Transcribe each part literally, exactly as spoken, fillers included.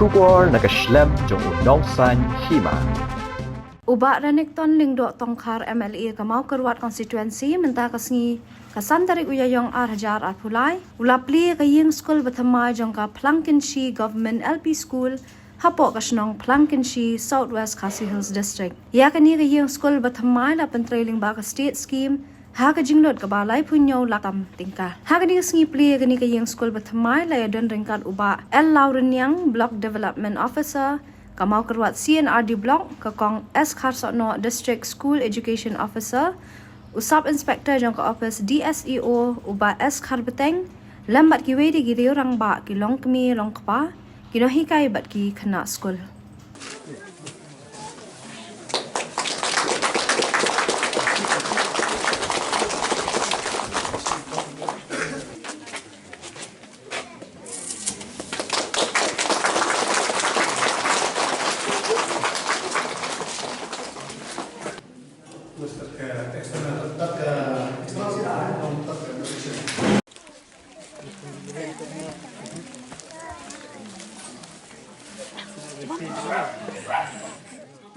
Khubor na ka shlem jong u nongsan hima. U Bah Renikton Lyngdoh Tongkhar, M L A ka Mawkyrwat Constituency, mynta ka sngi ka san tarik u Ïaïong ar hajar arphew lai, u la plie ka ïing skul ba thymmai jong ka Phlangkynshi Government L P School, hapoh ka shnong Phlangkynshi, South West Khasi Hills District. Ïa kane ka ïing skul ba thymmai la pyntrei lyngba ka state scheme ha ka jinglut kaba laiphew hynñiew lak tam tyngka. Ha kane ka sngi plie ïa kane ka ïing skul ba thymmai la ïadon ryngkat u Bah L Lawrynïang, Block Development Officer ka Mawkyrwat C and R D Block, ka Kong S Kharsohnoh, District School Education Officer, u Sub Inspector jong ka Office D S E O, u Bah S Kharbeteng, lem bad kiwei de ki riew rangbah, ki longkmie longkpa, ki nonghikai bad ki khynnah skul.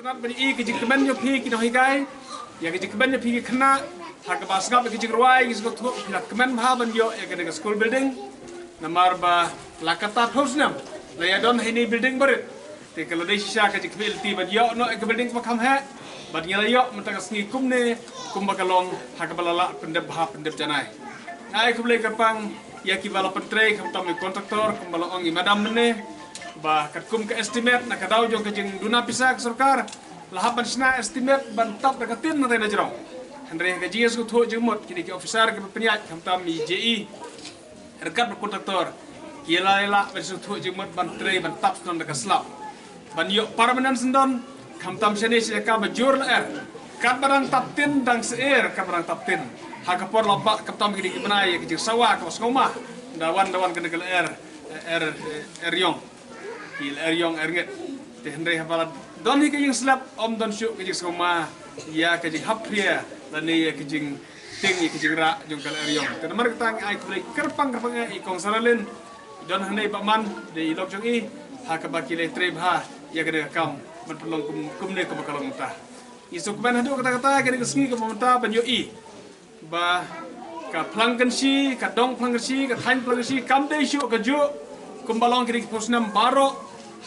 Tang ban ïohi ka jingkmen jong phi ki nonghikai, ïa ka jingkmen jong phi ki khynnah, ha kaba sngap ïa ka jingrwai, ngi sngewthuh phi la kmen bha ban ïoh ïa kane ka school building. Namar ba la katta phew snem la ïadon ha ine i building barit. Te ka la dei shisha ka jingkhmih lynti ban ïoh noh ïa ka building kaba kham heh. Bad ngi la ïoh mynta ka sngi kumne, kumba ka long, ha kaba la lah pyndep bha pyndep janai. Nga ai khublei kyrpang ïa kiba la pyntrei, khamtam ïa u kontraktor, kumba la ong i madam mynne, ba katkum ka estimate na ka daw jong ka jingduna pisa ka sorkar, la hap ban shna estimate ban tap da ka tin na tei na jrong. Hynrei ha ka jingsngewthuh jingmut kine ki officer kiba pynïaid, khamtam i J E ryngkat bad kontraktor, ki la ïa lah ban sngewthuh jingmut ban trei ban tap syndon da ka slab, ban ïoh permanent syndon. Khamtam shane shi jaka ba jur lyer, katba dang tap tin dang syiar, katba dang tap tin. Ha ka por la bah khamtam kine ki bnai ïa ka jingsawa kaba sngewma, da wan da wan kane ka lyer, er, er ïong. Ki lyer ïong lyer ngit. Te hynrei haba la don hi ka ïing slab, ym don shuh ka jingsngewma ïa ka jinghap phria lane ïa ka jingtieng ïa ka jingrah jong ka lyer ïong. Te namar kata nga ai khublei kyrpang kyrpang ïa i Kong Saralin, don hangne ba man, dei i lok jong i, ha kaba ki la trei bha ïa kane ka kam ban pynlong kum, kumne kumba ka long mynta. Ngi sngewkmen haduh katta katta kane ka sngi kaba mynta ban ïohi ba ka Phlangkynshi, ka dong Phlangkynshi, ka thaiñ Phlangkynshi kam dei shuh kajuh kumba long kine ki phew snem baroh,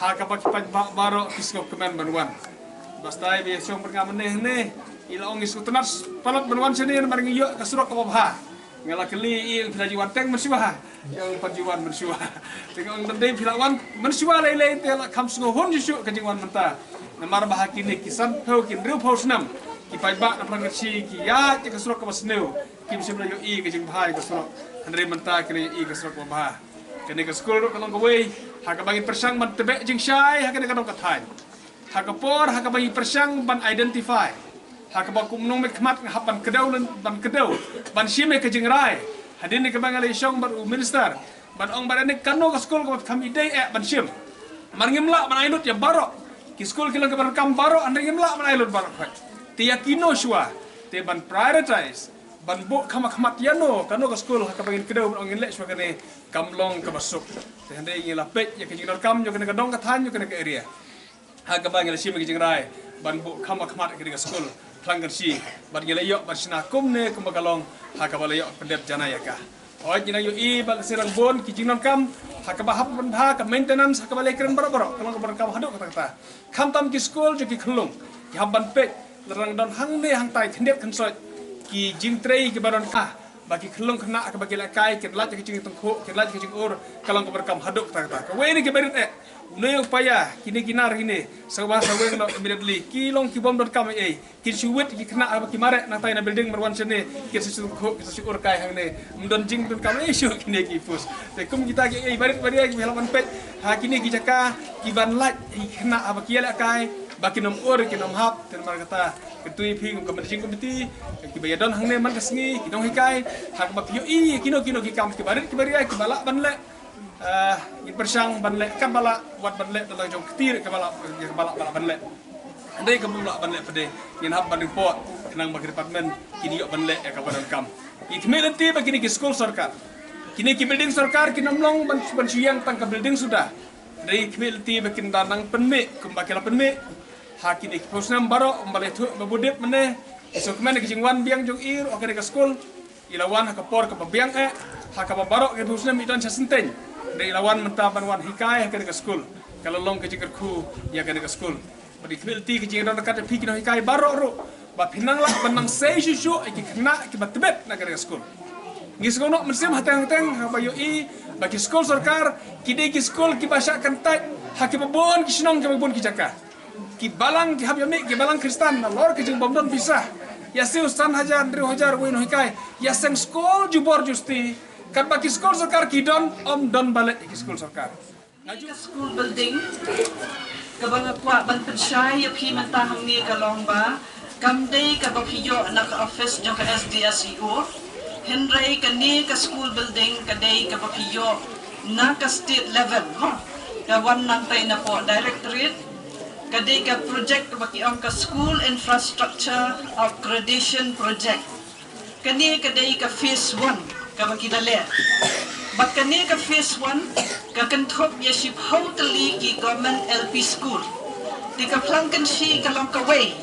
ha kaba ki paidbah baroh ki sngewkmen ban wan. Ba sdei ba ïa shong bad nga mynne hangne, i la ong i sngewtynnat palat ban wan shane namar ngi ïoh ka surok kaba bha. Nga la kylli i, phi la ju wan teng mynshuwa? Ïa, ong pat ju wan mynshuwa. Te nga ong, dei phi la wan mynshuwa lei lei te la kham sngewhun shuh shuh ka jingwan mynta. Namar ba ha kine ki sanphew ki hynriewphew snem, ki paidbah na Phlangkynshi ki ïaid ïa ka surok kaba sniew, kim shym la ïohi ka jingbha ïa ka surok. Hynrei mynta ki la ïohi ka surok kaba bha. Kane ka skul ruh ka long kawei ha kaba ngin pyrshang ban tbeh jingshai ha kane ka dong ka thaiñ. Ha ka por ha kaba ngi pyrshang ban identify, ha kaba kum u nongmihkhmat nga hap ban kdew lyn, ban kdew, ban shim ïa ka jingrai. Hadien kaba nga la ïashong bad u minister, ban ong bad ane kano ka skul kaba kham ïadei eh ban shim. Namar ngim lah ban ai lut ïa baroh. Ki skul ki long kiba donkam baroh, hynrei ngim lah ban ai lut baroh khoit. Te ïa kino shuwa, te ban prioritize, ban buh kham khmat ïano, kano ka skul ha kaba ngin kdew ban ong ngin leh shuwa kane, kam long kaba suk. Te hynrei ngi la peit ïa ka jingdonkam jong kane ka dong ka thaiñ, jong kane ka area. Ha kaba ngi la shim ïa ka jingrai ban buh kham khmat ïa kane ka skul Phlangkynshi, bad ngi la ïoh ban shna kumne kumba ka long, ha kaba la ïoh pyndep janai ïa ka. Hooid, ngi nang ïohi ba ka syrang bun ki jingdonkam ha kaba hap ban bha, ka maintenance ha kaba la kren baroh baroh, ka long kaba donkam haduh katta katta. Khamtam ki skul jong ki khyllung, ki hap ban peit, la dang don hangne hangtai khyndiat khynsoit ki jingtrei kiba donkam. Ba ki khyllung khynnah ha kaba ki lehkai, kin lait ïa ka jingtyngkhuh, kin lait ïa ka jingurlong, ka long kaba donkam haduh katta katta. Kawei na kiba rit eh, une u paia, kine ki nar kine, sawei sawei noh immediately, ki long ki bym donkam ei ei, kin shu wit ki khynnah ha kaba ki mareh nangtai na building ban wan shane, kin sa shu tyngkhuh, kin sa shu urlong kai hangne, ym don jingdonkam ei shuh kine ki post. Te kum kita kiei kiei barit barit kiba lah ban peit ha kine ki jaka, kiban lait ïa ki khynnah ha kaba ki ïalehkai, ba kin ym ur, kin ym hap, te namar kata, kyntu ïa phi kum ka managing committee, kiba ïadon hangne man ka sngi, ki nonghikai, ha kaba phi ïohi kino kino ki kam kiba rit kiba ria kiba lah ban leh, eh, ngin pyrshang ban leh katba lah, wat ban leh da la jong kti ruh kaba lah, kaba lah, ba lah ban leh. Hynrei kaba lah ban leh pat de, ngin hap ban report khnang ba ki department kin ïoh ban leh ïa kaba donkam. Ngi khmih lynti ba kine ki skul sorkar, kine ki building sorkar, kin ym long ban, ban shu ïeng tang ka building suda. Dei khmih lynti ba kin da nang pynmih kumba ki la pynmih ha kine ki phew snem baroh, ym ba la ïathuh ba budip mynne. So kmen ki jingwan biang jong i ruh ha kane ka skul i la wan ha ka por kaba biang eh, ha kaba baroh ki phew snem i don sha synteng. Dei i la wan mynta ban wan hikai ha kane ka skul. Ka la long ka jingkyrkhu ïa kane ka skul. Bad i khmih lynti ki jingdon ryngkat ïa phi ki nonghikai baroh ruh ba phin nang lah ban nang sei shuh shuh ïa ki khynnah kiba tbit na kane ka skul. Ngi sngewnoh mynsiem hateng hateng haba ïohi ba ki skul sorkar ki dei ki skul kiba shah kyntait ha kiba bun ki shnong, kiba bun ki jaka. Ki balang ki hap ïa mih ki balang Khristan nalor ki jingbym don pisa. Ïa siew san hajar hynriew hajar wei nonghikai, ïa seng skul jubor justi. Katba ki skul sorkar ki don, ym don ba leh ïa ki skul sorkar. Ka school building kaba nga kwah ban pynshai ïa phi mynta hangne ka long ba kam dei kaba phi ïoh na ka office jong ka S D S E O. Hynrei kane ka school building ka dei kaba phi ïoh na ka state level, mo. Ka wan nangtai napoh directorate. Ka dei ka project kaba ki ong ka School Infrastructure Upgradation Project. Kane ka dei ka phase one kaba ki la leh. Bad kane ka phase one ka kynthup ïa shiphew tylli ki government L P school. Te ka Phlangkynshi ka long kawei,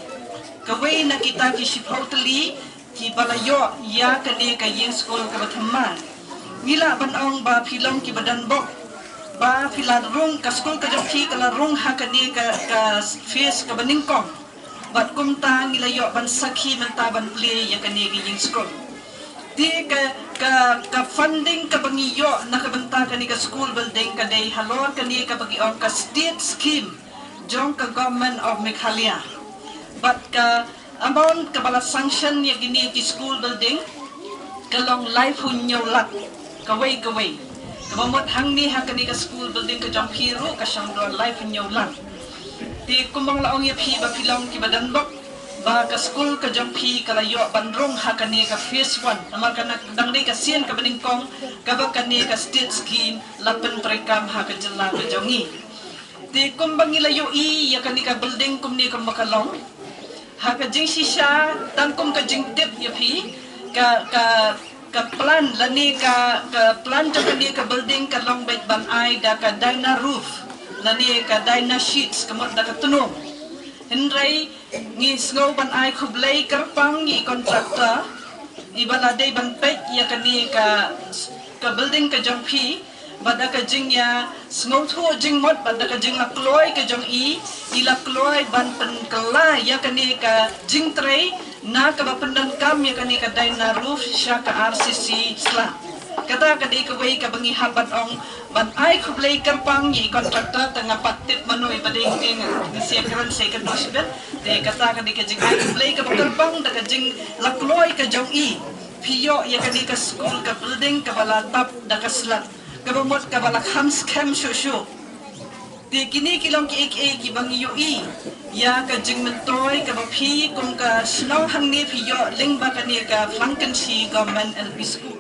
kawei na kita ki shiphew tylli kiba la ïoh ïa kane ka ïing skul kaba thymmai. Ngi lah ban ong ba phi long kiba don bok ba phi la rung, ka skul ka jong phi ka la rung ha kane ka, ka phase kaba nyngkong. Bad kumta ngi la ïoh ban sakhi mynta ban plie ïa kane ka ïing skul. Te ka, ka, ka funding kaba ngi ïoh na ka bynta kane ka school building ka dei halor kane kaba ki ong ka state scheme jong ka Government of Meghalaya. Bad ka amount kaba la sanction ïa kine ki school building ka long laiphew hynñiew lak kawei kawei. Kaba mut hangne ha kane ka school building ka jong phi ruh ka shong don laiphew hynñiew lak. Te kumba nga la ong ïa phi ba phi long kiba don bok ba ka skul ka jong phi ka la ïoh ban rung ha kane ka phase one. Namar ka dang dei ka sien kaba nyngkong kaba kane ka state scheme la pyntreikam ha ka jylla ka jong ngi. Te kumba ngi la ïohi ïa kane ka building kumne kumba ka long, ha ka jingshisha tang kum ka jingtip ïa phi, ka, ka, ka plan lane ka, ka plan jong kane ka building ka long beit ban ai da ka Dyna roof lane ka Dyna sheets, ka mut da ka tnum. Hynrei ngi sngew ban ai khublei kyrpang ïa i contractor iba la dei ban peit ïa kane ka, ka building ka jong phi. Bad da ka jingïasngewthuh jingmut bad da ka jinglakloi ka jong i, i la kloi ban pynkylla ïa kane ka jingtrei na kaba pyndonkam ïa kane ka Dyna roof sha ka R C C Sla. Kata ka dei kawei kaba ngi hap ban ong, ban ai khublei kyrpang ïa i contractor. Tang nga pat tip mano iba dei, ngi, ngi sngewkren sa ïa kano shibit. Te kata ka dei ka jingai khublei kaba kyrpang da ka jinglakloi ka jong i. Phi ïoh ïa kane ka skul, ka building kaba la tap da ka slat, kaba mut kaba la kham skhem shuh shuh. Te kine ki long kiei kiei kiba ngi ïohi ïa ka jingmyntoi kaba phi kum ka shnong hangne phi ïoh lyngba kane ka Phlangkynshi Government L P School.